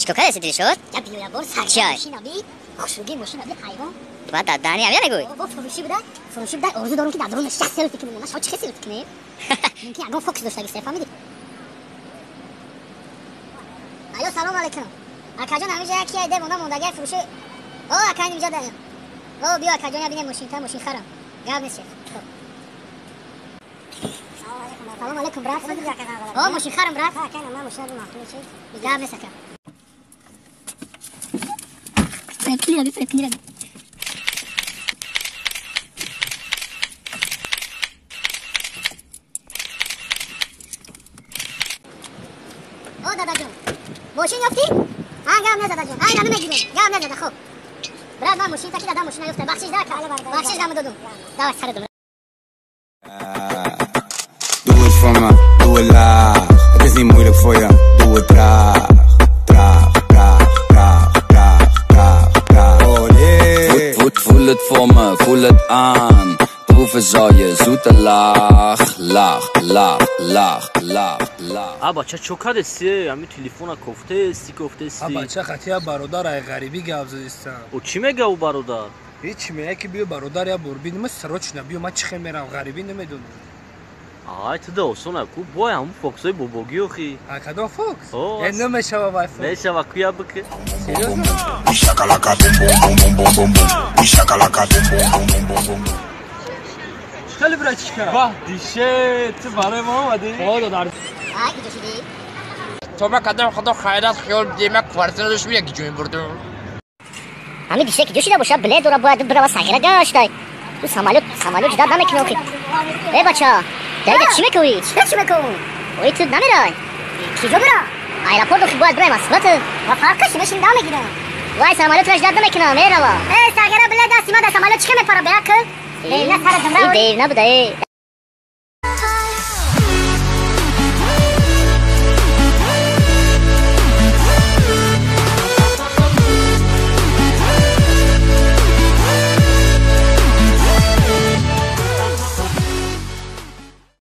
Чӣ кардеси Дилшод? Я биёя бор Чай. Мошина би, хушруги мошина би ҳайвон. Ба дадани ҳам янагӯй. Бо фурӯшӣ буда, фурӯшӣ буда, орзу дорам ки дар дарунаш як селфи кунем. Ма чӣ селфи кунем? Мумкин ягон фокус доштаги се фаҳмидӣ? Алло, салом алейкум. Акаҷон, ҳамиҷа яки айде монда мондагиай фурӯшӣ. О, ака инҷа даем. О, биё акаҷон, я бинем мошин, та мошин харам. Гап нест шеф. Хоб. Салом алейкум, брат. О, мошин харам, брат. Гап нест, ака. Фрепкини раби, фрепкини раби. О, дадаҷон. Мошин ёфтӣ? Ҳа, гап нест, дадаҷон. Ай, рами мегирем. Гап нест, дада, хоб. Брат, ман мошин таки дадам мошина ёфтам. Бахшиш да, ака. Бахшиш даму додум. Давай, сара дум. Doe het voor me, doe het laag. Het is niet moeilijk voor je, doe het traag. Traag, traag, traag, traag, traag, traag. Oh nee. Voel, voel het voor me, voel het aan. Proeven zal je zoete laag, laag, laag, laag, laag, laag. А бача чо кардеси? Ами телефона кофтеси, кофтеси. А бача хати бародар ай ғарибӣ гап задистам. О чӣ мега ӯ бародар? Ҳеч мега ки биё бародар я бор бинем, срочно биё, ман чӣ хел мерам ғарибӣ намедонам. Ай ту да осона ку бой ҳамун фоксои бобогӣ охи. А кадом фокс? О, Э, намешава вай фокс. Мешава куя бики. Серьёзно? Shakalaka boom boom boom boom boom boom. Shakalaka boom boom boom boom boom boom. Хеле братишка. Баҳ, дише, ту барои мо омадӣ? О, додар. Ай, куҷо шидӣ? То ма кадам худо хайрат хиёл бидем, як квартира доштем, як ҷой бурдум. Ҳами дише ки ҷо шида боша, билет дора, бояд бирава сағира гаштай. Ту самолёт, самолёт ждать намекунӣ охи. Э, бача, даида чӣ мекӯӣ? Чӣ мекунӣ? Ой, ту намерай. Киҷо бирам? Аэропорт охи бояд бирай Москва ту. Ва фарқаш мешин дам мегирам. Вай, самолётро ждать намекунам, мерава. Э, сағира билет дасти ма дар самолёт чӣ мепара, беақл? Бевна сара И дум. бевна буда, э.